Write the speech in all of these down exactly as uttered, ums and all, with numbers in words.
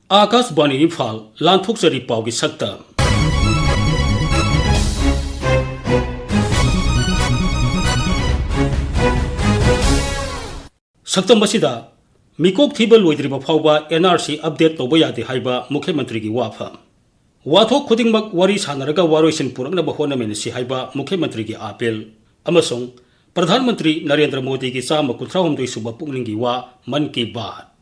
ꯑꯥꯀꯥꯁꯕꯥꯅꯤ ꯏꯝꯐꯥꯜ, ꯂꯥꯟꯊꯣꯛꯆꯔꯤ ꯄꯥꯎꯒꯤ ꯁꯛꯇꯝ꯫ ꯁꯛꯇꯝ ꯑꯁꯤꯗ ꯃꯤꯀꯣꯛ ꯊꯤꯕ ꯂꯣꯏꯗ꯭ꯔꯤꯕ ꯐꯥꯎꯕ N R C update ꯇꯧꯕ ꯌꯥꯗꯦ ꯍꯥꯏꯕ ꯃꯨꯈ꯭ꯌ ꯃꯟꯇ꯭ꯔꯤꯒꯤ ꯋꯥꯐꯝ꯫ ꯋꯥꯊꯣꯛ ꯈꯨꯗꯤꯡꯃꯛ ꯋꯥꯔꯤ ꯁꯥꯟꯅꯔꯒ ꯋꯥꯔꯣꯏꯁꯤꯟ ꯄꯨꯔꯛꯅꯕ ꯍꯣꯠꯅꯃꯤꯟꯅꯁꯤ ꯍꯥꯏꯕ ꯃꯨꯈ꯭ꯌ ꯃꯟꯇ꯭ꯔꯤꯒꯤ ꯑꯥꯄꯤꯜ ꯑꯃꯁꯨꯡ ꯄ꯭ꯔꯙꯥꯟ ꯃꯟꯇ꯭ꯔꯤ ꯅꯔꯦꯟꯗ꯭ꯔ ꯃꯣꯗꯤꯒꯤ ꯆꯥꯝꯃ ꯀꯨꯟꯊ꯭ꯔꯥꯍꯨꯝꯗꯣꯏ ꯁꯨꯕ ꯄꯨꯛꯅꯤꯡꯒꯤ ꯋꯥ, ꯃꯟ ꯀꯤ ꯕꯥꯠ꯫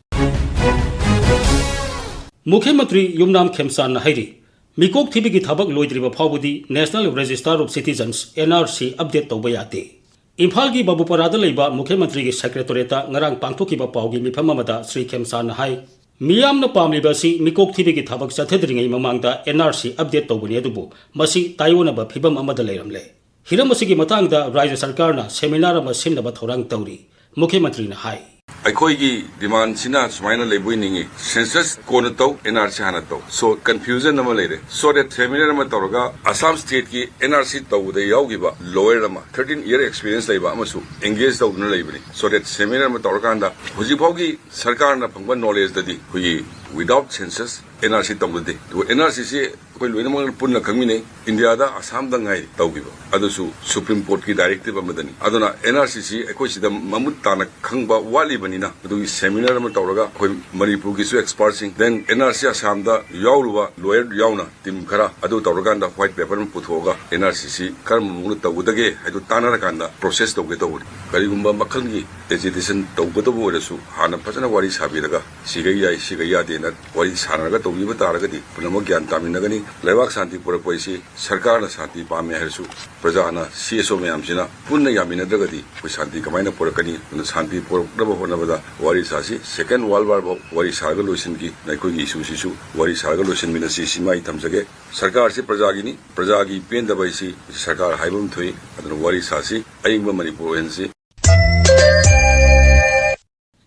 ꯃꯨꯈ꯭ꯌ ꯃꯟꯇ꯭ꯔꯤ ꯌꯨꯝꯅꯥꯝ ꯈꯦꯝꯆꯥꯟꯅ ꯍꯥꯏꯔꯤ, ꯃꯤꯀꯣꯛ ꯊꯤꯕꯒꯤ ꯊꯕꯛ ꯂꯣꯏꯗ꯭ꯔꯤꯕ ꯐꯥꯎꯕꯗꯤ National Register of Citizens, N R C, update ꯇꯧꯕ ꯌꯥꯗꯦ꯫ ꯏꯝꯐꯥꯜꯒꯤ ꯕꯥꯕꯨꯄꯥꯔꯥꯗ ꯂꯩꯕ ꯃꯨꯈ꯭ꯌ ꯃꯟꯇ꯭ꯔꯤꯒꯤ ꯁꯦꯀ꯭ꯔꯦꯇꯣꯔꯦꯠꯇ ꯉꯔꯥꯡ ꯄꯥꯡꯊꯣꯛꯈꯤꯕ ꯄꯥꯎꯒꯤ ꯃꯤꯐꯝ ꯑꯃꯗ ꯁ꯭ꯔꯤ ꯈꯦꯝꯆꯥꯟꯅ ꯍꯥꯏ, ꯃꯤꯌꯥꯝꯅ ꯄꯥꯝꯂꯤꯕ ꯑꯁꯤ ꯃꯤꯀꯣꯛ ꯊꯤꯕꯒꯤ ꯊꯕꯛ ꯆꯠꯊꯗ꯭ꯔꯤꯉꯩ ꯃꯃꯥꯡꯗ N R C update ꯇꯧꯕꯅꯤ, ꯑꯗꯨꯕꯨ ꯃꯁꯤ ꯇꯥꯏꯑꯣꯟꯅꯕ ꯐꯤꯚꯝ ꯑꯃꯗ ꯂꯩꯔꯝꯂꯦ꯫ ꯍꯤꯔꯝ ꯑꯁꯤꯒꯤ ꯃꯇꯥꯡꯗ ꯔꯥꯖ꯭ꯌ ꯁꯔꯀꯥꯔꯅ seminar ꯑꯃ ꯁꯤꯟꯅꯕ ꯊꯧꯔꯥꯡ ꯇꯧꯔꯤ꯫ ꯃꯨꯈ꯭ꯌ ꯃꯟꯇ꯭ꯔꯤꯅ ꯍꯥꯏ꯫ ꯑꯩꯈꯣꯏꯒꯤ demandꯁꯤꯅ ꯁꯨꯃꯥꯏꯅ ꯂꯩꯕꯣꯏ ꯅꯤꯡꯉꯤ, census ꯀꯣꯟꯅ ꯇꯧ, N R C ꯍꯥꯟꯅ ꯇꯧ꯫ So, confusion ꯑꯃ ꯂꯩꯔꯦ꯫ So that seminar ꯑꯃ ꯇꯧꯔꯒ Assam stateꯀꯤ N R C ꯇꯧꯕꯗ ꯌꯥꯎꯈꯤꯕ lawyer ꯑꯃ, thirteen year experience ꯂꯩꯕ ꯑꯃꯁꯨ engage ꯇꯧꯗꯨꯅ ꯂꯩꯕꯅꯤ꯫ So that seminar ꯑꯃ ꯇꯧꯔꯀꯥꯟꯗ ꯍꯧꯖꯤꯛ ꯐꯥꯎꯒꯤ ꯁꯔꯀꯥꯔꯅ ꯐꯪꯕ knowledgeꯇꯗꯤ ꯑꯩꯈꯣꯏꯒꯤ without census N R C ꯇꯧꯅꯗꯦ꯫ ꯑꯗꯨꯒ N R Cꯁꯤ ꯑꯩꯈꯣꯏ ꯂꯣꯏꯅꯃꯛꯅ ꯄꯨꯟꯅ ꯈꯪꯃꯤꯟꯅꯩ, ꯏꯟꯗꯤꯌꯥꯗ ꯑꯁꯥꯝꯗ ꯉꯥꯏ ꯇꯧꯈꯤꯕ, ꯑꯗꯨꯁꯨ Supreme Courtꯀꯤ directive ꯑꯃꯗꯅꯤ꯫ ꯑꯗꯨꯅ N R Cꯁꯤ ꯑꯩꯈꯣꯏ ꯁꯤꯗ ꯃꯃꯨꯠ ꯇꯥꯅ ꯈꯪꯕ ꯋꯥꯠꯂꯤꯕꯅꯤꯅ, ꯑꯗꯨꯒꯤ seminar ꯑꯃ ꯇꯧꯔꯒ ꯑꯩꯈꯣꯏ ꯃꯅꯤꯄꯨꯔꯒꯤꯁꯨ expertꯁꯤꯡ, then N R C ꯑꯁꯥꯝꯗ ꯌꯥꯎꯔꯨꯕ lawyer ꯌꯥꯎꯅ team ꯈꯔ ꯑꯗꯨ ꯇꯧꯔꯀꯥꯟꯗ white paper ꯑꯃ ꯄꯨꯊꯣꯛꯑꯒ N R Cꯁꯤ ꯀꯔꯝꯕ ꯃꯑꯣꯡꯗ ꯇꯧꯒꯗꯒꯦ ꯍꯥꯏꯗꯨ ꯇꯥꯟꯅꯔꯀꯥꯟꯗ process ꯇꯧꯒꯦ ꯇꯧꯕꯅꯤ꯫ ꯀꯔꯤꯒꯨꯝꯕ ꯃꯈꯜꯒꯤ agitation ꯇꯧꯒꯗꯕ ꯑꯣꯏꯔꯁꯨ ꯍꯥꯟꯅ ꯐꯖꯅ ꯋꯥꯔꯤ ꯁꯥꯕꯤꯔꯒ ꯁꯤꯒꯩ ꯌꯥꯏ, ꯁꯤꯒꯩ ꯌꯥꯗꯦꯅ ꯋꯥꯔꯤ ꯁꯥꯟꯅꯔꯒ ꯇꯧꯕꯤꯕ ꯇꯥꯔꯒꯗꯤ ꯄꯨꯝꯅꯃꯛ ꯒ꯭ꯌꯥꯟ ꯇꯥꯃꯤꯟꯅꯒꯅꯤ꯫ ꯂꯩꯕꯥꯛ ꯁꯥꯟꯇꯤ ꯄꯨꯔꯛꯄ ꯍꯥꯏꯁꯤ ꯁꯔꯀꯥꯔꯅ ꯁꯥꯟꯇꯤ ꯄꯥꯝꯃꯦ ꯍꯥꯏꯔꯁꯨ, ꯄ꯭ꯔꯖꯥꯅ, C S O ꯃꯌꯥꯝꯁꯤꯅ ꯄꯨꯟꯅ ꯌꯥꯃꯤꯟꯅꯗ꯭ꯔꯒꯗꯤ ꯑꯩꯈꯣꯏ ꯁꯥꯟꯇꯤ ꯀꯃꯥꯏꯅ ꯄꯨꯔꯛꯀꯅꯤ? ꯑꯗꯨꯅ ꯁꯥꯟꯇꯤ ꯄꯨꯔꯛꯅꯕ ꯍꯣꯠꯅꯕꯗ ꯋꯥꯔꯤ ꯁꯥꯁꯤ꯫ Second World War ꯐꯥꯎ ꯋꯥꯔꯤ ꯁꯥꯔꯒ ꯂꯣꯏꯁꯤꯟꯈꯤ꯫ ꯑꯩꯈꯣꯏꯒꯤ issueꯁꯤꯁꯨ ꯋꯥꯔꯤ ꯁꯥꯔꯒ ꯂꯣꯏꯁꯤꯟꯃꯤꯟꯅꯁꯤ꯫ ꯁꯤꯃ ꯑꯩ ꯊꯝꯖꯒꯦ꯫ ꯁꯔꯀꯥꯔꯁꯤ ꯄ꯭ꯔꯖꯥꯒꯤꯅꯤ, ꯄ꯭ꯔꯖꯥꯒꯤ ꯄꯦꯟꯗꯕ ꯍꯥꯏꯁꯤ ꯁꯔꯀꯥꯔ ꯍꯥꯏꯕ ꯑꯃ ꯊꯣꯛꯏ꯫ ꯑꯗꯨꯅ ꯋꯥꯔꯤ ꯁꯥꯁꯤ, ꯑꯏꯪꯕ ꯃꯅꯤꯄꯨꯔ ꯑꯣꯏꯍꯟꯁꯤ꯫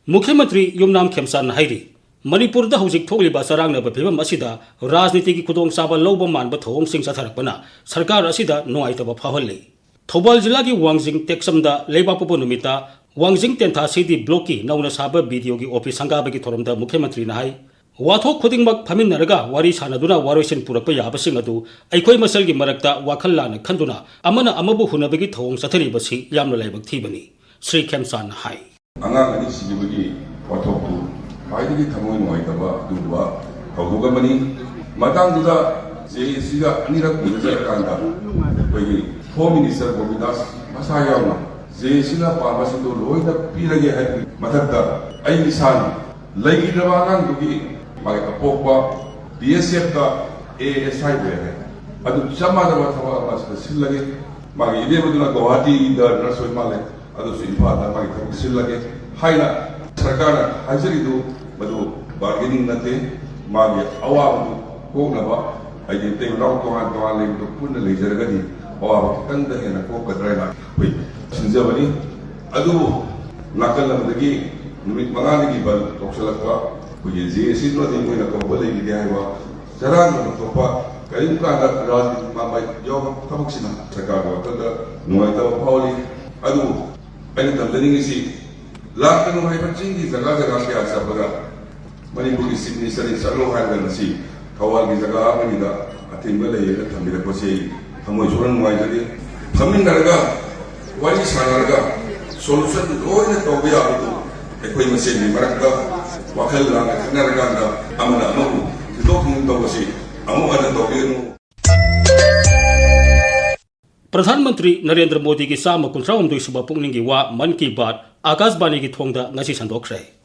ꯃꯨꯈ꯭ꯌ ꯃꯟꯇ꯭ꯔꯤ ꯌꯨꯝꯅꯥꯝ ꯈꯦꯝꯆꯥꯟꯅ ꯍꯥꯏꯔꯤ, ꯃꯅꯤꯄꯨꯔꯗ ꯍꯧꯖꯤꯛ ꯊꯣꯛꯂꯤꯕ ꯆꯔꯥꯡꯅꯕ ꯐꯤꯚꯝ ꯑꯁꯤꯗ ꯔꯥꯖꯅꯤꯇꯤꯒꯤ ꯈꯨꯗꯣꯡꯆꯥꯕ ꯂꯧꯕ ꯃꯥꯟꯕ ꯊꯧꯑꯣꯡꯁꯤꯡ ꯆꯠꯊꯔꯛꯄꯅ ꯁꯔꯀꯥꯔ ꯑꯁꯤꯗ ꯅꯨꯡꯉꯥꯏꯇꯕ ꯐꯥꯎꯍꯜꯂꯤ꯫ ꯊꯧꯕꯥꯜ ꯖꯤꯂꯥꯒꯤ ꯋꯥꯡꯖꯤꯡ ꯇꯦꯛꯆꯝꯗ ꯂꯩꯕꯥꯛꯄꯣꯛꯄ ꯅꯨꯃꯤꯠꯇ ꯋꯥꯡꯖꯤꯡ ꯇꯦꯟꯊꯥ C D blockꯀꯤ ꯅꯧꯅ ꯁꯥꯕ BDOꯒꯤ office ꯁꯪꯒꯥꯕꯒꯤ ꯊꯧꯔꯝꯗ ꯃꯨꯈ꯭ꯌ ꯃꯟꯇ꯭ꯔꯤꯅ ꯍꯥꯏ, ꯋꯥꯊꯣꯛ ꯈꯨꯗꯤꯡꯃꯛ ꯐꯝꯃꯤꯟꯅꯔꯒ ꯋꯥꯔꯤ ꯁꯥꯟꯅꯗꯨꯅ ꯋꯥꯔꯣꯏꯁꯤꯟ ꯄꯨꯔꯛꯄ ꯌꯥꯕꯁꯤꯡ ꯑꯗꯨ ꯑꯩꯈꯣꯏ ꯃꯁꯦꯜꯒꯤ ꯃꯔꯛꯇ ꯋꯥꯈꯜ ꯂꯥꯟꯅ ꯈꯟꯗꯨꯅ ꯑꯃꯅ ꯑꯃꯕꯨ ꯍꯨꯟꯅꯕꯒꯤ ꯊꯧꯑꯣꯡ ꯆꯠꯊꯔꯤꯕꯁꯤ ꯌꯥꯝꯅ ꯂꯥꯏꯕꯛ ꯊꯤꯕꯅꯤ꯫ ꯁ꯭ꯔꯤ ꯈꯦꯝꯆꯥꯟꯅ ꯍꯥꯏ꯫ ꯑꯉꯥꯡ ꯑꯅꯤ ꯁꯤꯈꯤꯕꯒꯤ ꯋꯥꯊꯣꯛꯇꯨ ꯈ꯭ꯋꯥꯏꯗꯒꯤ ꯊꯃꯣꯏ ꯅꯨꯡꯉꯥꯏꯇꯕ ꯑꯗꯨꯒꯨꯝꯕ ꯊꯧꯗꯣꯛ ꯑꯃꯅꯤ꯫ ꯃꯇꯥꯡꯗꯨꯗ ꯖꯦ ꯑꯦ ꯁꯤꯒ ꯑꯅꯤꯔꯛ ꯎꯅꯖꯔꯀꯥꯟꯗ ꯑꯩꯈꯣꯏꯒꯤ ꯍꯣꯝ ꯃꯤꯅꯤꯁꯇꯔ ꯒꯣꯕꯤꯟꯗꯥꯁ ꯃꯁꯥ ꯌꯥꯎꯅ ꯖꯦ ꯑꯦ ꯁꯤꯅ ꯄꯥꯝꯕꯁꯤꯡꯗꯨ ꯂꯣꯏꯅ ꯄꯤꯔꯒꯦ ꯍꯥꯏꯕꯒꯤ ꯃꯊꯛꯇ ꯑꯩ ꯏꯁꯥꯅ ꯂꯩꯈꯤꯗ꯭ꯔꯕ ꯑꯉꯥꯡꯗꯨꯒꯤ ꯃꯥꯒꯤ ꯑꯄꯣꯛꯄ ꯕꯤ ꯑꯦꯁ ꯑꯦꯐꯇ ꯑꯦ ꯑꯦꯁ ꯑꯥꯏ ꯑꯣꯏꯔꯦ꯫ ꯑꯗꯨ ꯆꯞ ꯃꯥꯟꯅꯕ ꯊꯕꯛ ꯑꯃ ꯁꯤꯗ ꯁꯤꯜꯂꯒꯦ꯫ ꯃꯥꯒꯤ ꯏꯕꯦꯝ ꯑꯗꯨꯅ ꯒꯧꯍꯥꯇꯤꯗ ꯅꯔꯁ ꯑꯣꯏ ꯃꯥꯜꯂꯦ꯫ ꯑꯗꯨꯁꯨ ꯏꯝꯐꯥꯜꯗ ꯃꯥꯒꯤ ꯊꯕꯛ ꯁꯤꯜꯂꯒꯦ ꯍꯥꯏꯅ ꯁꯔꯀꯥꯔꯅ ꯍꯥꯏꯖꯔꯤꯗꯨ ꯃꯗꯨ ꯕꯥꯔꯒꯦꯅꯤꯡ ꯅꯠꯇꯦ꯫ ꯃꯥꯒꯤ ꯑꯋꯥꯕꯗꯨ ꯀꯣꯛꯅꯕ, ꯍꯥꯏꯗꯤ ꯃꯇꯩ ꯃꯅꯥꯎ ꯇꯣꯉꯥꯟ ꯇꯣꯉꯥꯟ ꯂꯩꯕꯗꯨ ꯄꯨꯟꯅ ꯂꯩꯖꯔꯒꯗꯤ ꯑꯋꯥꯕ ꯈꯤꯇꯪꯗ ꯍꯦꯟꯅ ꯀꯣꯛꯀꯗ꯭ꯔꯥ ꯍꯥꯏꯅ ꯑꯩꯈꯣꯏ ꯁꯤꯟꯖꯕꯅꯤ꯫ ꯑꯗꯨꯕꯨ ꯅꯥꯀꯜ ꯑꯃꯗꯒꯤ ꯅꯨꯃꯤꯠ ꯃꯉꯥꯅꯤꯒꯤ ꯕꯟ ꯇꯧꯁꯤꯜꯂꯛꯄ ꯑꯩꯈꯣꯏꯒꯤ ꯖꯦ ꯑꯦ ꯁꯤꯗꯨꯅꯗꯤ ꯃꯣꯏꯅ ꯀꯧꯕ ꯂꯩꯈꯤꯗꯦ ꯍꯥꯏꯕ ꯆꯔꯥꯡꯅꯕ ꯊꯣꯛꯄ ꯀꯔꯤꯒꯨꯝꯕ ꯀꯥꯟꯗ ꯔꯥꯖꯅꯤꯇꯤ ꯃꯥꯃꯥꯏ ꯌꯥꯎꯕ ꯊꯕꯛꯁꯤꯅ ꯁꯔꯀꯥꯔꯒꯤ ꯋꯥꯈꯜꯗ ꯅꯨꯡꯉꯥꯏꯇꯕ ꯐꯥꯎꯍꯜꯂꯤ꯫ ꯑꯗꯨꯕꯨ ꯑꯩꯅ ꯇꯝꯖꯅꯤꯡꯉꯤꯁꯤ, ꯂꯥꯛꯀꯅꯨ ꯍꯥꯏꯕ ꯆꯤꯡꯒꯤ ꯖꯒꯥ ꯖꯒꯥ ꯀꯌꯥ ꯆꯠꯄꯗ ꯃꯅꯤꯄꯨꯔꯒꯤ ꯆꯤꯐ ꯃꯤꯅꯤꯁꯇꯔꯅ ꯆꯠꯂꯣ ꯍꯥꯏꯔꯒ ꯉꯁꯤ ꯊꯧꯕꯥꯜꯒꯤ ꯖꯒꯥ ꯑꯃꯅꯤꯗ ꯑꯊꯤꯡꯕ ꯂꯩꯌꯦꯅ ꯊꯝꯕꯤꯔꯛꯄꯁꯤ ꯑꯩ ꯊꯃꯣꯏ ꯁꯣꯛꯅ ꯅꯨꯡꯉꯥꯏꯖꯗꯦ꯫ ꯐꯝꯃꯤꯟꯅꯔꯒ ꯋꯥꯔꯤ ꯁꯥꯟꯅꯔꯒ ꯁꯣꯂꯨꯁꯟ ꯂꯣꯏꯅ ꯇꯧꯕ ꯌꯥꯕꯗꯨ ꯑꯩꯈꯣꯏ ꯃꯁꯦꯟꯒꯤ ꯃꯔꯛꯇ ꯋꯥꯈꯜ ꯂꯥꯟꯅ ꯈꯟꯅꯔꯀꯥꯟꯗ ꯑꯃꯅ ꯑꯃꯕꯨ ꯊꯤꯟꯗꯣꯛ ꯊꯤꯟꯖꯤꯟ ꯇꯧꯕꯁꯤ ꯑꯃꯨꯛ ꯍꯟꯅ ꯇꯧꯕꯤꯒꯅꯨ꯫ ꯄ꯭ꯔꯙꯥꯟ ꯃꯟꯇ꯭ꯔꯤ ꯅꯔꯦꯟꯗ꯭ꯔ ꯃꯣꯗꯤꯒꯤ ꯆꯥꯝꯃ ꯀꯨꯟꯊ꯭ꯔꯥ ꯍꯨꯝꯗꯣꯏ ꯁꯨꯕ ꯄꯨꯛꯅꯤꯡꯒꯤ ꯋꯥ ꯃꯟ ꯀꯤ ꯕꯥꯠ ꯑꯥꯀꯥꯁꯕꯥꯅꯤꯒꯤ ꯊꯣꯡꯗ ꯉꯁꯤ ꯁꯟꯗꯣꯛꯈ꯭ꯔꯦ꯫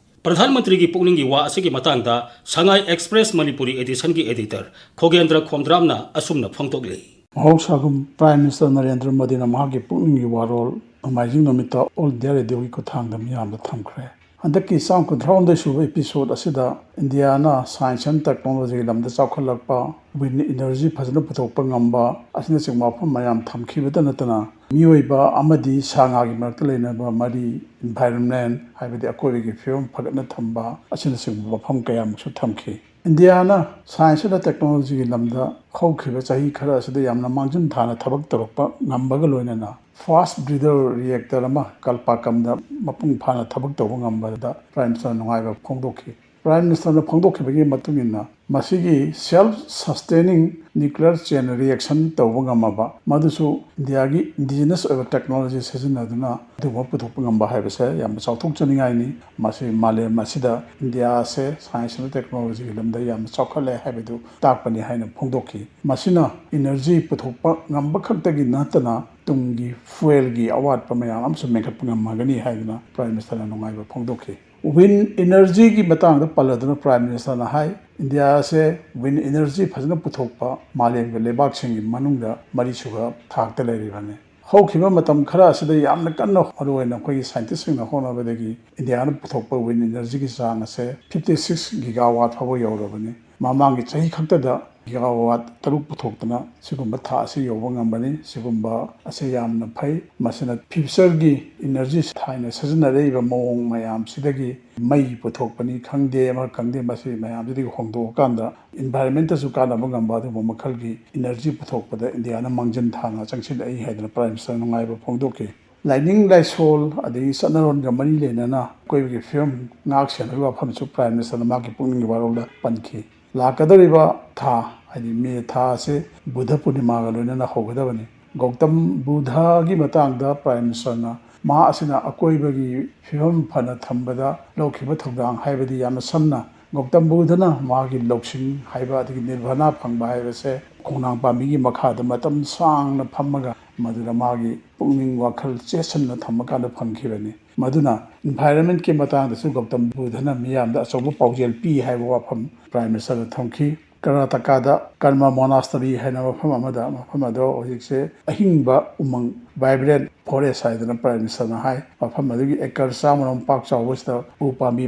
ꯄ꯭ꯔꯙꯥꯟ ꯃꯟꯇ꯭ꯔꯤꯒꯤ ꯄꯨꯛꯅꯤꯡꯒꯤ ꯋꯥ ꯑꯁꯤꯒꯤ ꯃꯇꯥꯡꯗ ꯁꯉꯥꯏ ꯑꯦꯛꯁꯄ꯭ꯔꯦꯁ ꯃꯅꯤꯄꯨꯔꯤ ꯑꯦꯗꯤꯁꯟꯒꯤ ꯑꯦꯗꯤꯇꯔ ꯈꯣꯒꯦꯟꯗ꯭ꯔ ꯈꯣꯝꯗ꯭ꯔꯥꯝꯅ ꯑꯁꯨꯝꯅ ꯐꯣꯡꯗꯣꯛꯂꯤ꯫ ꯃꯍꯧꯁꯥꯒꯨꯝ ꯄ꯭ꯔꯥꯏꯝ ꯃꯤꯅꯤꯁꯇꯔ ꯅꯔꯦꯟꯗ꯭ꯔ ꯃꯣꯗꯤꯅ ꯃꯍꯥꯛꯀꯤ ꯄꯨꯛꯅꯤꯡꯒꯤ ꯋꯥꯔꯣꯜ ꯅꯣꯡꯃꯥꯏꯖꯤꯡ ꯅꯨꯃꯤꯠꯇ ꯑꯣꯜ ꯏꯟꯗꯤꯌꯥ ꯔꯦꯗꯤꯑꯣꯒꯤ ꯈꯨꯠꯊꯥꯡꯗ ꯃꯤꯌꯥꯝꯗ ꯊꯝꯈ꯭ꯔꯦ꯫ ꯍꯟꯗꯛꯀꯤ ꯆꯥꯝ ꯀꯨꯟꯊ꯭ꯔꯥ ꯍꯨꯝꯗꯣꯏ ꯁꯨꯕ ꯏꯄꯤꯁꯣꯗ ꯑꯁꯤꯗ ꯏꯟꯗꯤꯌꯥꯅ ꯁꯥꯏꯟꯁ ꯑꯃꯗꯤ ꯇꯦꯛꯅꯣꯂꯣꯖꯤꯒꯤ ꯂꯝꯗ ꯆꯥꯎꯈꯠꯂꯛꯄ, ꯋꯤꯟ ꯏꯅꯔꯖꯤ ꯐꯖꯅ ꯄꯨꯊꯣꯛꯄ ꯉꯝꯕ ꯑꯁꯤꯅꯆꯤꯡꯕ ꯋꯥꯐꯝ ꯃꯌꯥꯝ ꯊꯝꯈꯤꯕꯇ ꯅꯠꯇꯅ ꯃꯤꯑꯣꯏꯕ ꯑꯃꯗꯤ ꯁꯥ ꯉꯥꯒꯤ ꯃꯔꯛꯇ ꯂꯩꯅꯕ ꯃꯔꯤ, ꯏꯟꯚꯥꯏꯔꯣꯟꯃꯦꯟ ꯍꯥꯏꯕꯗꯤ ꯑꯀꯣꯏꯕꯒꯤ ꯐꯤꯕꯝ ꯐꯒꯠꯅ ꯊꯝꯕ ꯑꯁꯤꯅꯆꯤꯡꯕ ꯋꯥꯐꯝ ꯀꯌꯥꯃꯨꯛꯁꯨ ꯊꯝꯈꯤ꯫ ꯏꯟꯗꯤꯌꯥꯅ ꯁꯥꯏꯟꯁ ꯑꯃꯗꯤ ꯇꯦꯛꯅꯣꯂꯣꯖꯤꯒꯤ ꯂꯝꯗ ꯍꯧꯈꯤꯕ ꯆꯍꯤ ꯈꯔ ꯑꯁꯤꯗ ꯌꯥꯝꯅ ꯃꯥꯡꯖꯤꯟ ꯊꯥꯅ ꯊꯕꯛ ꯇꯧꯔꯛꯄ ꯉꯝꯕꯒ ꯂꯣꯏꯅꯅ ꯐꯥꯁ ꯕ꯭ꯔꯤꯗꯔ ꯔꯤꯌꯦꯛꯇꯔ ꯑꯃ ꯀꯜꯄꯥꯀꯝꯗ ꯃꯄꯨꯡ ꯐꯥꯅ ꯊꯕꯛ ꯇꯧꯕ ꯉꯝꯕꯗ ꯄ꯭ꯔꯥꯏꯝ ꯃꯤꯅꯤꯁꯇꯔꯅ ꯅꯨꯡꯉꯥꯏꯕ ꯐꯣꯡꯗꯣꯛꯈꯤ꯫ Prime Ministerꯅ ꯐꯣꯡꯗꯣꯛꯈꯤꯕꯒꯤ ꯃꯇꯨꯡ ꯏꯟꯅ, ꯃꯁꯤꯒꯤ self sustaining nuclear chain reaction ꯇꯧꯕ ꯉꯝꯃꯕ, ꯃꯗꯨꯁꯨ ꯏꯟꯗꯤꯌꯥꯒꯤ indigenous ꯑꯣꯏꯕ technology ꯁꯤꯖꯤꯟꯅꯗꯨꯅ ꯑꯗꯨꯒꯨꯝꯕ ꯄꯨꯊꯣꯛꯄ ꯉꯝꯕ ꯍꯥꯏꯕꯁꯦ ꯌꯥꯝꯅ ꯆꯥꯎꯊꯣꯛꯆꯅꯤꯡꯉꯥꯏꯅꯤ꯫ ꯃꯁꯤ ꯃꯥꯂꯦꯝ ꯑꯁꯤꯗ ꯏꯟꯗꯤꯌꯥ ꯑꯁꯦ science ꯑꯃꯗꯤ technologyꯒꯤ ꯂꯝꯗ ꯌꯥꯝꯅ ꯆꯥꯎꯈꯠꯂꯦ ꯍꯥꯏꯕꯗꯨ ꯇꯥꯛꯄꯅꯤ ꯍꯥꯏꯅ ꯐꯣꯡꯗꯣꯛꯈꯤ꯫ ꯃꯁꯤꯅ energy ꯄꯨꯊꯣꯛꯄ ꯉꯝꯕ ꯈꯛꯇꯒꯤ ꯅꯠꯇꯅ ꯇꯨꯡꯒꯤ fuelꯒꯤ ꯑꯋꯥꯠꯄ ꯃꯌꯥꯝ ꯑꯃꯁꯨ ꯃꯦꯟꯈꯠꯄ ꯉꯝꯃꯒꯅꯤ ꯍꯥꯏꯗꯨꯅ Prime Ministerꯅ ꯅꯨꯡꯉꯥꯏꯕ ꯐꯣꯡꯗꯣꯛꯈꯤ꯫ Wind energyꯒꯤ ꯃꯇꯥꯡꯗ ꯄꯜꯂꯗꯨꯅ Prime Ministerꯅ ꯍꯥꯏ, ꯏꯟꯗꯤꯌꯥ ꯑꯁꯦ wind energy ꯐꯖꯅ ꯄꯨꯊꯣꯛꯄ ꯃꯥꯂꯦꯝꯒꯤ ꯂꯩꯕꯥꯛꯁꯤꯡꯒꯤ ꯃꯅꯨꯡꯗ ꯃꯔꯤꯁꯨꯕ ꯊꯥꯛꯇ ꯂꯩꯔꯤꯕꯅꯤ꯫ ꯍꯧꯈꯤꯕ ꯃꯇꯝ ꯈꯔ ꯑꯁꯤꯗ ꯌꯥꯝꯅ ꯀꯟꯅ, ꯃꯔꯨꯑꯣꯏꯅ ꯑꯩꯈꯣꯏꯒꯤ scientistꯁꯤꯡꯅ ꯍꯣꯠꯅꯕꯗꯒꯤ ꯏꯟꯗꯤꯌꯥꯅ ꯄꯨꯊꯣꯛꯄ wind energyꯒꯤ ꯆꯥꯡ ꯑꯁꯦ fifty six gigawatt ꯐꯥꯎꯕ ꯌꯧꯔꯕꯅꯤ꯫ ꯃꯃꯥꯡꯒꯤ ꯆꯍꯤ ꯈꯛꯇꯗ gigawatt ꯇꯔꯨꯛ ꯄꯨꯊꯣꯛꯇꯨꯅ ꯁꯤꯒꯨꯝꯕ ꯊꯥꯛ ꯑꯁꯤ ꯌꯧꯕ ꯉꯝꯕꯅꯤ꯫ ꯁꯤꯒꯨꯝꯕ ꯑꯁꯤ ꯌꯥꯝꯅ ꯐꯩ꯫ ꯃꯁꯤꯅ futureꯒꯤ energy ꯊꯥꯏꯅ ꯁꯤꯖꯤꯟꯅꯔꯛꯏꯕ ꯃꯑꯣꯡ ꯃꯌꯥꯝꯁꯤꯗꯒꯤ ꯃꯩ ꯄꯨꯊꯣꯛꯄꯅꯤ ꯈꯪꯗꯦ, ꯑꯃ ꯈꯪꯗꯦ, ꯃꯁꯤ ꯃꯌꯥꯝꯁꯤꯗꯒꯤ ꯍꯣꯡꯗꯣꯛꯑꯀꯥꯟꯗ environmentꯇꯁꯨ ꯀꯥꯟꯅꯕ ꯉꯝꯕ ꯑꯗꯨꯒꯨꯝꯕ ꯃꯈꯜꯒꯤ energy ꯄꯨꯊꯣꯛꯄꯗ ꯏꯟꯗꯤꯌꯥꯅ ꯃꯥꯡꯖꯤꯟ ꯊꯥꯅ ꯆꯪꯁꯤꯜꯂꯛꯏ ꯍꯥꯏꯗꯅ Prime Minister ꯅꯨꯡꯉꯥꯏꯕ ꯐꯣꯡꯗꯣꯛꯈꯤ꯫ ꯂꯥꯏꯅꯤꯡ ꯂꯥꯏꯁꯣꯜ ꯑꯗꯒꯤ ꯆꯠꯅꯔꯣꯟꯒ ꯃꯔꯤ ꯂꯩꯅꯅ ꯑꯀꯣꯏꯕꯒꯤ ꯐꯤꯕꯝ ꯉꯥꯛ ꯁꯦꯟꯕꯒꯤ ꯋꯥꯐꯝꯁꯨ Prime Ministerꯅ ꯃꯍꯥꯛꯀꯤ ꯄꯨꯛꯅꯤꯡꯒꯤ ꯋꯥꯔꯣꯜꯗ ꯄꯟꯈꯤ꯫ ꯂꯥꯛꯀꯗꯧꯔꯤꯕ ꯊꯥ, ꯍꯥꯏꯗꯤ ꯃꯦ ꯊꯥ ꯑꯁꯤ ꯕꯨꯙ ꯄꯨꯔꯅꯤꯃꯥꯒ ꯂꯣꯏꯅꯅ ꯍꯧꯒꯗꯕꯅꯤ꯫ ꯒꯧꯇꯝ ꯕꯨꯙꯒꯤ ꯃꯇꯥꯡꯗ Prime Ministerꯅ ꯃꯍꯥꯛ ꯑꯁꯤꯅ ꯑꯀꯣꯏꯕꯒꯤ ꯐꯤꯕꯝ ꯐꯅ ꯊꯝꯕꯗ ꯂꯧꯈꯤꯕ ꯊꯧꯗꯥꯡ, ꯍꯥꯏꯕꯗꯤ ꯌꯥꯝꯅ ꯁꯝꯅ ꯒꯧꯇꯝ ꯕꯨꯙꯅ ꯃꯥꯒꯤ ꯂꯧꯁꯤꯡ ꯍꯥꯏꯕ ꯑꯗꯒꯤ ꯅꯤꯔꯚꯥꯅꯥ ꯐꯪꯕ ꯍꯥꯏꯕꯁꯦ ꯈꯣꯡꯅꯥꯡ ꯄꯥꯝꯕꯤꯒꯤ ꯃꯈꯥꯗ ꯃꯇꯝ ꯁꯥꯡꯅ ꯐꯝꯃꯒ ꯃꯗꯨꯗ ꯃꯥꯒꯤ ꯄꯨꯛꯅꯤꯡ ꯋꯥꯈꯜ ꯆꯦꯠꯁꯤꯟꯅ ꯊꯝꯃꯀꯥꯟꯗ ꯐꯪꯈꯤꯕꯅꯤ꯫ ꯃꯗꯨꯅ environmentꯀꯤ ꯃꯇꯥꯡꯗꯁꯨ ꯒꯧꯇꯝ ꯕꯨꯙꯅ ꯃꯤꯌꯥꯝꯗ ꯑꯆꯧꯕ ꯄꯥꯎꯖꯦꯜ ꯄꯤ ꯍꯥꯏꯕ ꯋꯥꯐꯝ Prime Ministerꯅ ꯊꯝꯈꯤ꯫ ꯀꯔꯅꯥꯇꯀꯥꯗ Karma Monastery ꯍꯥꯏꯅ ꯃꯐꯝ ꯑꯃꯗ, ꯃꯐꯝ ꯑꯗꯣ ꯍꯧꯖꯤꯛꯁꯦ ꯑꯍꯤꯡꯕ ꯎꯃꯪ, vibrant forest ꯍꯥꯏꯗꯅ Prime Ministerꯅ ꯍꯥꯏ꯫ ꯃꯐꯝ ꯑꯗꯨꯒꯤ acre ꯆꯥꯝꯃꯔꯣꯝ ꯄꯥꯛ ꯆꯥꯎꯕꯁꯤꯗ ꯎ ꯄꯥꯝꯕꯤ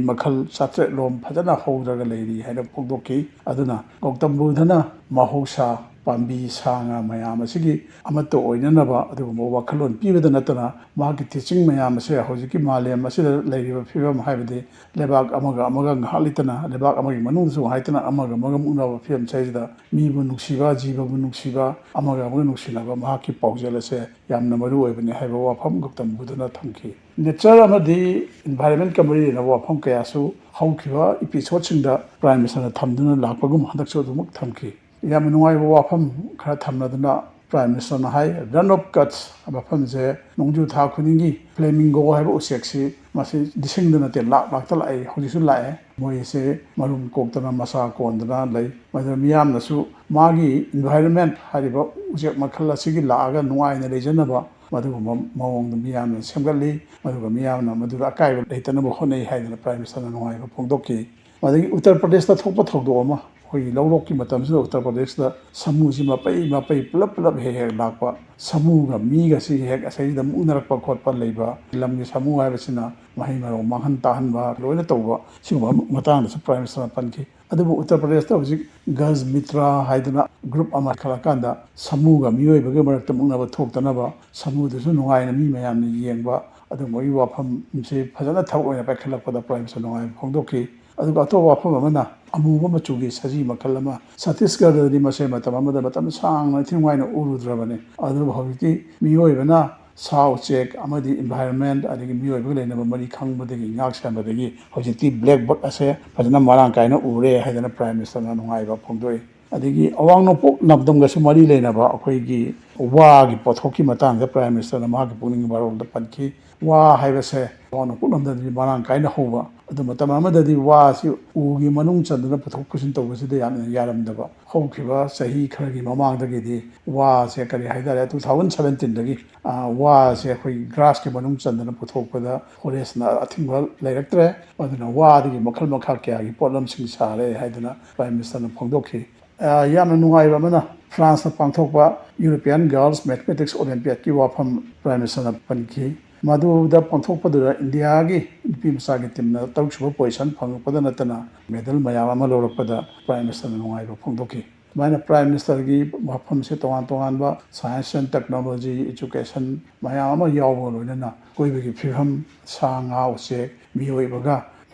ꯃꯈꯜ ꯆꯥꯇ꯭ꯔꯦꯠꯂꯣꯝ ꯐꯖꯅ ꯍꯧꯔꯒ ꯂꯩꯔꯤ ꯍꯥꯏꯅ ꯐꯣꯡꯗꯣꯛꯈꯤ꯫ ꯑꯗꯨꯅ ꯒꯧꯇꯝ ꯕꯨꯙꯅ ꯃꯍꯧꯁꯥ, ꯄꯥꯝꯕꯤ ꯁꯥ ꯉꯥ ꯃꯌꯥꯝ ꯑꯁꯤꯒꯤ ꯑꯃꯠꯇ ꯑꯣꯏꯅꯅꯕ ꯑꯗꯨꯒꯨꯝꯕ ꯋꯥꯈꯜꯂꯣꯟ ꯄꯤꯕꯗ ꯅꯠꯇꯅ, ꯃꯍꯥꯛꯀꯤ ꯇꯤꯆꯤꯡ ꯃꯌꯥꯝ ꯑꯁꯦ ꯍꯧꯖꯤꯛꯀꯤ ꯃꯥꯂꯦꯝ ꯑꯁꯤꯗ ꯂꯩꯔꯤꯕ ꯐꯤꯕꯝ, ꯍꯥꯏꯕꯗꯤ ꯂꯩꯕꯥꯛ ꯑꯃꯒ ꯑꯃꯒ ꯉꯥꯏꯍꯥꯛ ꯂꯩꯇꯅ, ꯂꯩꯕꯥꯛ ꯑꯃꯒꯤ ꯃꯅꯨꯡꯗꯁꯨ ꯉꯥꯏꯍꯥꯛ ꯂꯩꯇꯅ ꯑꯃꯒ ꯑꯃꯒ ꯃꯨꯛꯅꯕ ꯐꯤꯕꯝ ꯑꯁꯤꯗꯩꯁꯤꯗ ꯃꯤꯕꯨ ꯅꯨꯡꯁꯤꯕ, ꯖꯤꯕꯕꯨ ꯅꯨꯡꯁꯤꯕ, ꯑꯃꯒ ꯑꯃꯒ ꯅꯨꯡꯁꯤꯅꯕ ꯃꯍꯥꯛꯀꯤ ꯄꯥꯎꯖꯦꯜ ꯑꯁꯦ ꯌꯥꯝꯅ ꯃꯔꯨ ꯑꯣꯏꯕꯅꯤ ꯍꯥꯏꯕ ꯋꯥꯐꯝ ꯇꯝꯕꯗꯨꯅ ꯊꯝꯈꯤ꯫ ꯅꯦꯆꯔ ꯑꯃꯗꯤ ꯏꯟꯚꯥꯏꯔꯟꯃꯦꯟꯠꯀ ꯃꯔꯤ ꯂꯩꯅꯕ ꯋꯥꯐꯝ ꯀꯌꯥꯁꯨ ꯍꯧꯈꯤꯕ ꯏꯄꯤꯁꯣꯗꯁꯤꯡꯗ ꯄ꯭ꯔꯥꯏꯝ ꯃꯤꯅꯤꯁꯇꯔꯅ ꯊꯝꯗꯨꯅ ꯂꯥꯛꯄꯒꯨꯝ ꯍꯟꯗꯛꯁꯨ ꯑꯗꯨꯃꯛ ꯊꯝꯈꯤ꯫ ꯌꯥꯝꯅ ꯅꯨꯡꯉꯥꯏꯕ ꯋꯥꯐꯝ ꯈꯔ ꯊꯝꯂꯗꯨꯅ ꯄ꯭ꯔꯥꯏꯝ ꯃꯤꯅꯤꯁꯇꯔꯅ ꯍꯥꯏ, "ꯔꯟ ꯑꯣꯐ ꯀꯠꯁ" ꯃꯐꯝꯁꯦ ꯅꯣꯡꯖꯨ ꯊꯥ ꯈꯨꯗꯤꯡꯒꯤ ꯐ꯭ꯂꯦꯃꯤꯡꯒꯣ ꯍꯥꯏꯕ ꯎꯆꯦꯛꯁꯤ ꯃꯁꯤ ꯂꯤꯁꯤꯡꯗ ꯅꯠꯇꯦ, ꯂꯥꯛ ꯂꯥꯛꯇ ꯂꯥꯛꯏ, ꯍꯧꯖꯤꯛꯁꯨ ꯂꯥꯛꯑꯦ꯫ ꯃꯣꯏꯁꯦ ꯃꯔꯨꯝ ꯀꯣꯛꯇꯅ ꯃꯆꯥ ꯀꯣꯟꯗꯅ ꯂꯩ꯫ ꯃꯗꯨꯅ ꯃꯤꯌꯥꯝꯅꯁꯨ ꯃꯥꯒꯤ ꯏꯟꯚꯥꯏꯔꯟꯃꯦꯟꯠ ꯍꯥꯏꯔꯤꯕ ꯎꯆꯦꯛ ꯃꯈꯜ ꯑꯁꯤꯒꯤ ꯂꯥꯛꯑꯒ ꯅꯨꯡꯉꯥꯏꯅ ꯂꯩꯖꯅꯕ, ꯃꯗꯨꯒꯨꯝꯕ ꯃꯑꯣꯡꯗ ꯃꯤꯌꯥꯝꯅ ꯁꯦꯝꯒꯠꯂꯤ꯫ ꯑꯗꯨꯒ ꯃꯤꯌꯥꯝꯅ ꯃꯗꯨꯗ ꯑꯀꯥꯏꯕ ꯂꯩꯇꯅꯕ ꯍꯣꯠꯅꯩ ꯍꯥꯏꯗꯅ ꯄ꯭ꯔꯥꯏꯝ ꯃꯤꯅꯤꯁꯇꯔꯅ ꯅꯨꯡꯉꯥꯏꯕ ꯐꯣꯡꯗꯣꯛꯈꯤ꯫ ꯑꯗꯒꯤ ꯎꯠꯇꯔ ꯄ꯭ꯔꯗꯦꯁꯇ ꯊꯣꯛꯄ ꯊꯧꯗꯣꯛ ꯑꯃ, ꯑꯩꯈꯣꯏꯒꯤ ꯂꯧꯔꯣꯛꯀꯤ ꯃꯇꯝꯁꯤꯗ ꯎꯠꯇꯔ ꯄ꯭ꯔꯗꯦꯁꯇ ꯁꯥꯃꯨꯁꯤ ꯃꯄꯩ ꯃꯄꯩ ꯄꯨꯂꯞ ꯄꯨꯂꯞ ꯍꯦꯛ ꯍꯦꯛ ꯂꯥꯛꯄ, ꯁꯥꯃꯨꯒ ꯃꯤꯒꯁꯤ ꯍꯦꯛ ꯑꯁꯤꯗ ꯃꯨꯛꯅꯔꯛꯄ ꯈꯣꯠꯄ ꯂꯩꯕ, ꯂꯝꯒꯤ ꯁꯥꯃꯨ ꯍꯥꯏꯕꯁꯤꯅ ꯃꯍꯩ ꯃꯔꯣꯡ ꯃꯥꯡꯍꯟ ꯇꯥꯍꯟꯕ ꯂꯣꯏꯅ ꯇꯧꯕ, ꯁꯤꯒꯨꯝꯕ ꯃꯇꯥꯡꯗꯁꯨ ꯄ꯭ꯔꯥꯏꯝ ꯃꯤꯅꯤꯁꯇꯔꯅ ꯄꯟꯈꯤ꯫ ꯑꯗꯨꯕꯨ ꯎꯠꯇꯔ ꯄ꯭ꯔꯗꯦꯁꯇ ꯍꯧꯖꯤꯛ ꯒꯖ ꯃꯤꯇ꯭ꯔꯥ ꯍꯥꯏꯗꯅ ꯒ꯭ꯔꯨꯞ ꯑꯃ ꯈꯜꯂꯀꯥꯟꯗ ꯁꯥꯃꯨꯒ ꯃꯤꯑꯣꯏꯕꯒꯤ ꯃꯔꯛꯇ ꯃꯨꯛꯅꯕ ꯊꯣꯛꯇꯅꯕ, ꯁꯥꯃꯨꯗꯨꯁꯨ ꯅꯨꯡꯉꯥꯏꯅ ꯃꯤ ꯃꯌꯥꯝꯅ ꯌꯦꯡꯕ, ꯑꯗꯨꯒꯨꯝꯕꯒꯤ ꯋꯥꯐꯝꯁꯦ ꯐꯖꯅ ꯊꯕꯛ ꯑꯣꯏꯅ ꯄꯥꯏꯈꯠꯂꯛꯄꯗ ꯄ꯭ꯔꯥꯏꯝ ꯃꯤꯅꯤꯁꯇꯔ ꯅꯨꯡꯉꯥꯏꯕ ꯐꯣꯡꯗꯣꯛꯈꯤ꯫ ꯑꯗꯨꯒ ꯑꯇꯣꯞꯄ ꯋꯥꯐꯝ ꯑꯃꯅ, ꯑꯃꯨꯕ ꯃꯆꯨꯒꯤ ꯁꯖꯤ ꯃꯈꯜ ꯑꯃ ꯁꯠꯇꯤꯁꯒꯔꯗꯗꯤ ꯃꯁꯦ ꯃꯇꯝ ꯑꯃꯗ ꯃꯇꯝ ꯁꯥꯡꯅ ꯏꯟꯊꯤ ꯅꯨꯡꯉꯥꯏꯅ ꯎꯔꯨꯗ꯭ꯔꯕꯅꯤ꯫ ꯑꯗꯨꯕꯨ ꯍꯧꯖꯤꯛꯇꯤ ꯃꯤꯑꯣꯏꯕꯅ ꯁꯥ ꯎꯆꯦꯛ ꯑꯃꯗꯤ ꯏꯟꯚꯥꯏꯔꯟꯃꯦꯟꯠ ꯑꯗꯒꯤ ꯃꯤꯑꯣꯏꯕꯒ ꯂꯩꯅꯕ ꯃꯔꯤ ꯈꯪꯕꯗꯒꯤ ꯉꯥꯛ ꯁꯦꯟꯕꯗꯒꯤ ꯍꯧꯖꯤꯛꯇꯤ ꯕ꯭ꯂꯦꯛ ꯕꯛ ꯑꯁꯦ ꯐꯖꯅ ꯃꯔꯥꯡ ꯀꯥꯏꯅ ꯎꯔꯦ ꯍꯥꯏꯗꯅ ꯄ꯭ꯔꯥꯏꯝ ꯃꯤꯅꯤꯁꯇꯔꯅ ꯅꯨꯡꯉꯥꯏꯕ ꯐꯣꯡꯗꯣꯛꯏ꯫ ꯑꯗꯒꯤ ꯑꯋꯥꯡ ꯅꯣꯡꯄꯣꯛ ꯂꯝꯗꯝꯒꯁꯨ ꯃꯔꯤ ꯂꯩꯅꯕ ꯑꯩꯈꯣꯏꯒꯤ ꯋꯥꯒꯤ ꯄꯣꯠꯊꯣꯛꯀꯤ ꯃꯇꯥꯡꯗ ꯄ꯭ꯔꯥꯏꯝ ꯃꯤꯅꯤꯁꯇꯔꯅ ꯃꯍꯥꯛꯀꯤ ꯄꯨꯛꯅꯤꯡ ꯋꯥꯔꯣꯜꯗ ꯄꯟꯈꯤ꯫ ꯋꯥ ꯍꯥꯏꯕꯁꯦ ꯑꯋꯥꯡ ꯅꯣꯡꯄꯣꯛ ꯂꯝꯗꯝꯗꯗꯤ ꯃꯔꯥꯡ ꯀꯥꯏꯅ ꯍꯧꯕ, ꯑꯗꯨ ꯃꯇꯝ ꯑꯃꯗꯗꯤ ꯋꯥ ꯑꯁꯤ ꯎꯒꯤ ꯃꯅꯨꯡ ꯆꯟꯗꯨꯅ ꯄꯨꯊꯣꯛ ꯄꯨꯁꯤꯟ ꯇꯧꯕꯁꯤꯗ ꯌꯥꯝꯅ ꯌꯥꯔꯝꯗꯕ, ꯍꯧꯈꯤꯕ ꯆꯍꯤ ꯈꯔꯒꯤ ꯃꯃꯥꯡꯗꯒꯤꯗꯤ ꯋꯥꯁꯦ, ꯀꯔꯤ ꯍꯥꯏꯇꯥꯔꯦ, ꯇꯨ ꯊꯥꯎꯖꯟ ꯁꯕꯦꯟꯇꯤꯟꯗꯒꯤ, ꯑ, ꯋꯥꯁꯦ ꯑꯩꯈꯣꯏ ꯒ꯭ꯔꯥꯁꯀꯤ ꯃꯅꯨꯡ ꯆꯟꯗꯅ ꯄꯨꯊꯣꯛꯄꯗ ꯐꯣꯔꯦꯁꯅ ꯑꯊꯤꯡꯕ ꯂꯩꯔꯛꯇ꯭ꯔꯦ꯫ ꯑꯗꯨꯅ ꯋꯥꯗꯒꯤ ꯃꯈꯜ ꯃꯈꯥ ꯀꯌꯥꯒꯤ ꯄꯣꯠꯂꯝꯁꯤꯡ ꯁꯥꯔꯦ ꯍꯥꯏꯗꯅ ꯄ꯭ꯔꯥꯏꯝ ꯃꯤꯅꯤꯁꯇꯔꯅ ꯐꯣꯡꯗꯣꯛꯈꯤ꯫ ꯑ, ꯌꯥꯝꯅ ꯅꯨꯡꯉꯥꯏꯕ ꯑꯃꯅ, ꯐ꯭ꯔꯥꯟꯁꯇ ꯄꯥꯡꯊꯣꯛꯄ ꯌꯨꯔꯣꯄꯤꯌꯥꯟ ꯒꯥꯔꯜꯁ ꯃꯦꯊꯃꯦꯇꯤꯛꯁ ꯑꯣꯂꯦꯝꯄꯤꯌꯥꯠꯀꯤ ꯋꯥꯐꯝ ꯄ꯭ꯔꯥꯏꯝ ꯃꯤꯅꯤꯁꯇꯔꯅ ꯄꯟꯈꯤ꯫ ꯃꯗꯨꯗ ꯄꯥꯡꯊꯣꯛꯄꯗꯨꯗ ꯏꯟꯗꯤꯌꯥꯒꯤ ꯅꯨꯄꯤ ꯃꯆꯥꯒꯤ ꯇꯤꯝꯅ ꯇꯔꯨꯛꯁꯨꯕ ꯄꯣꯖꯤꯁꯟ ꯐꯪꯂꯛꯄꯗ ꯅꯠꯇꯅ ꯃꯦꯗꯜ ꯃꯌꯥꯝ ꯑꯃ ꯂꯧꯔꯛꯄꯗ ꯄ꯭ꯔꯥꯏꯝ ꯃꯤꯅꯤꯁꯇꯔꯅ ꯅꯨꯡꯉꯥꯏꯕ ꯐꯣꯡꯗꯣꯛꯈꯤ꯫ ꯑꯗꯨꯃꯥꯏꯅ ꯄ꯭ꯔꯥꯏꯝ ꯃꯤꯅꯤꯁꯇꯔꯒꯤ ꯋꯥꯐꯝꯁꯦ ꯇꯣꯉꯥꯟ ꯇꯣꯉꯥꯟꯕ ꯁꯥꯏꯟꯁ ꯑꯦꯟ ꯇꯦꯛꯅꯣꯂꯣꯖꯤ, ꯏꯖꯨꯀꯦꯁꯟ ꯃꯌꯥꯝ ꯑꯃ ꯌꯥꯎꯕ ꯂꯣꯏꯅꯅ ꯑꯀꯣꯏꯕꯒꯤ ꯐꯤꯕꯝ, ꯁꯥ ꯉꯥ, ꯎꯆꯦꯛ, ꯃꯤꯑꯣꯏꯕꯒ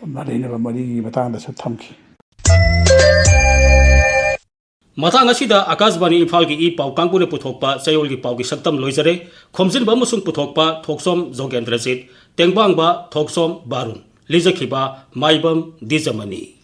ꯂꯩꯅꯕ ꯃꯔꯤꯒꯤ ꯃꯇꯥꯡꯗꯁꯨ ꯊꯝꯈꯤ꯫ ꯃꯇꯥꯡ ꯑꯁꯤꯗ ꯑꯀꯥꯁꯕꯥꯅꯤ ꯏꯝꯐꯥꯜꯒꯤ ꯏ ꯄꯥꯎ ꯀꯥꯡꯕꯨꯅ ꯄꯨꯊꯣꯛꯄ ꯆꯌꯣꯜꯒꯤ ꯄꯥꯎꯒꯤ ꯁꯛꯇꯝ ꯂꯣꯏꯖꯔꯦ꯫ ꯈꯣꯝꯖꯤꯟꯕ ꯑꯃꯁꯨꯡ ꯄꯨꯊꯣꯛꯄ ꯊꯣꯛꯆꯣꯝ ꯖꯣꯒꯦꯟꯗ꯭ꯔꯖꯤꯠ, ꯇꯦꯡꯕꯥꯡꯕ ꯊꯣꯛꯆꯣꯝ ꯕꯥꯔꯨꯟ, ꯂꯤꯖꯈꯤꯕ ꯃꯥꯏꯕꯝ ꯗꯤꯖꯃꯅꯤ꯫